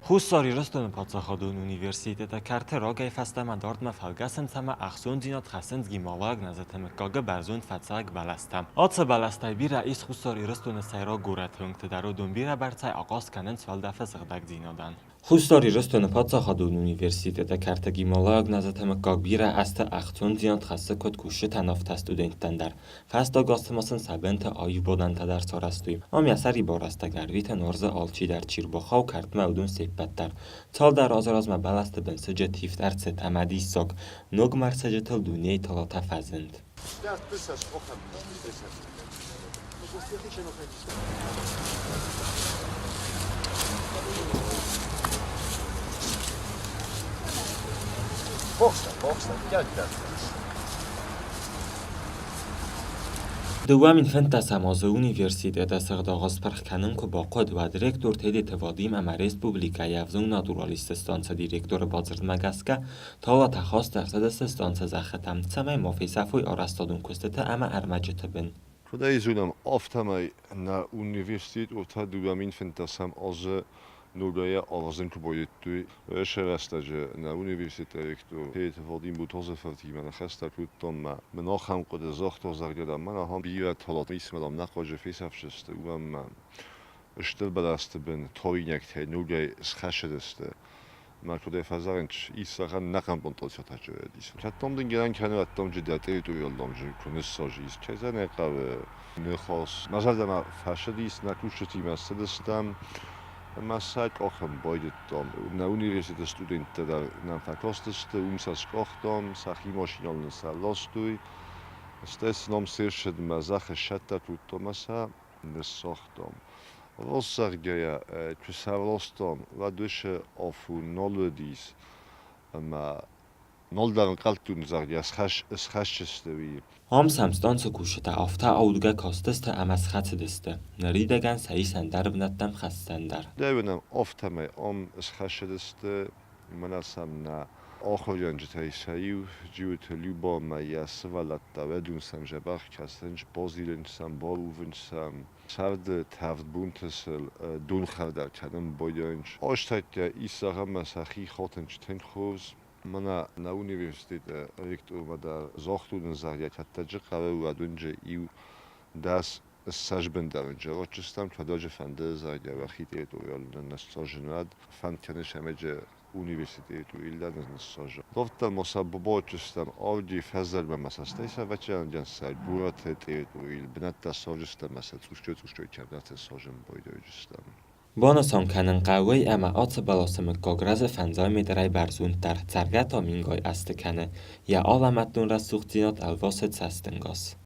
Хуссар Ирыстоны паддзахадон университеты кӕрты рагӕй фӕстӕмӕ дардмӕ фӕлгӕсынц ӕмӕ ӕхцондзинад хӕссынц гималайаг нӕзыты мыггагы бӕрзонд фӕцӕг бӕлӕстӕ. Ацы бӕлӕстӕй бирӕ ис Хуссар Ирыстоны сӕйраг горӕты уынгты дӕр, уыдон бирӕбӕрцӕй ахъаз кӕнынц уӕлдӕфы сыгъдӕгдзинадӕн. Хуссар Ирыстоны паддзахадон университеты кӕрты гималайаг нӕзыты мыггаг бирӕ азты ӕхцондзинад хӕссы куыд кусджытӕн, афтӕ студенттӕн дӕр. Фӕстаг азты ма сын сӕ бынты аив бадӕнтӕ дӕр сарӕзтой. Ам йӕ сӕрибар рӕстӕг ӕрвитын уарзы алчидӕр, чи рбахауы кӕртмӕ, уыдон се ппӕт дӕр. Цалдӕр азы размӕ бӕлӕсты бын сыджыт ивд ӕрцыд ӕмӕ диссаг, ног мӕрсыджытыл дунейы талатӕ фӕзынд. 2015 азы университеты сыгъдӕг спырх кӕнын куы бахъуыд, уӕд ректор Тедеты Вадим ӕмӕ республикӕйы ӕвзонг натуралистты станцы директоры бадзырдмӕ гӕсгӕ талатӕ хаст ӕрцыдысты станцы зӕххытӕм, цӕмӕй ма фесӕфой арӕзтадон куыстыты ӕмӕ ӕрмӕджыты бын. Куыд ӕй зонӕм, афтӕмӕй нӕ университет уӕртӕ 2015 азы ногӕй аразын куы байдыдтой, уыцы рӕстӕджы нӕ университеты ректор Тедеты Вадим Бутозы фыртимӕ ныхӕстӕ кодтам мӕ мын ахӕм хъуыды загъта, зӕгъгӕ, дам, мӕн ахӕм бирӕ талат ис, мӕ дам, нӕ хъуаджы фесӕфдзысты, уымӕн мӕ стыр бӕлӕсты бын тауинӕгтӕй ногӕй схӕссыдысты. Мӕ куыдӕй фӕзӕгъынц, исӕгӕн нӕхъӕн бунтон Кӕддӕм дын гӕнӕн кӕны, ӕддӕм дӕ территориалдӕм куы ныссажис, кӕй зӕгъын ӕй хъӕуы, ныхас. Мӕ зӕрдӕмӕ фӕцыдис, нӕ кусджытимӕ цыдыстӕм ӕмӕ сӕ къахын байдыдтам. Нӕ университеты студенттӕ дӕр нӕм фӕкастысты, уым сӕ скъахтам, сӕхи машинӕйыл нын сӕ ластой. Стӕй сын ам се ссыдмӕ зӕххы сӕттӕ кодтам ӕмӕ сӕ ныссагътам. Раст зӕгъгӕйӕ, куы сӕ ластам, уӕд уыцы афон нал уыдис ӕмӕ нал дӕр ӕнхъӕлдтон, зӕгъгӕ, схӕсдзысты, уый. Ам сӕм станцы кусджытӕ афтӕ аудгӕ кастысты ӕмӕ схӕцыдысты, ныридӕгӕн сӕ ис ӕндӕр бынӕттӕм хӕссӕн дӕр. Дӕуӕн афтӕмӕй ам схӕссыдысты, мӕнӕ сӕм нӕ ахуыргӕнджытӕй сӕ иу, Джиоты Любамӕ йӕ сывӕллӕттӕ уӕдон сӕм дзӕбӕх кӕсынц, базилынц сӕм, барувынц сӕм. Сӕрды тӕвд бонты сыл донхӕрдӕр кӕнын байдайынц. Азтӕттӕ исӕгъӕмӕ сӕхи хатынц тынг хорз. Мӕнӕ нӕ университеты ректормӕ дӕр загътон, зӕгъгӕ, кӕддӕрджы хъӕуы уӕдунджы иу дӕс ссӕдз бындӕрынджы ротчыстӕм кӕдӕджы фӕнды, зӕгъгӕ, уӕхи территорийыл ныссажынад, фӕнд кӕныс ӕмӕджы университету иллӕдӕн ныссажы. Дарддӕр ма сӕ бабарджыстӕм авджы фӕззӕгмӕ ма сӕ стӕй сӕ ветеранджын сӕ горӕты территорийыл бынӕттӕ сажыстӕм ӕмӕ сӕ цъусгай-цъусгай кӕмдӕрты сажын байдайджыстӕм. Банысан кӕнын хъӕуы, ӕмӕ ацы бӕласы мыггаг рӕзы фӕндзай метрӕй бӕрзонддӕр, цӕргӕ та мингай азты кӕны. Йӕ алӕмӕтон рӕсугъддзинад ӕлвасы цӕстӕнгас.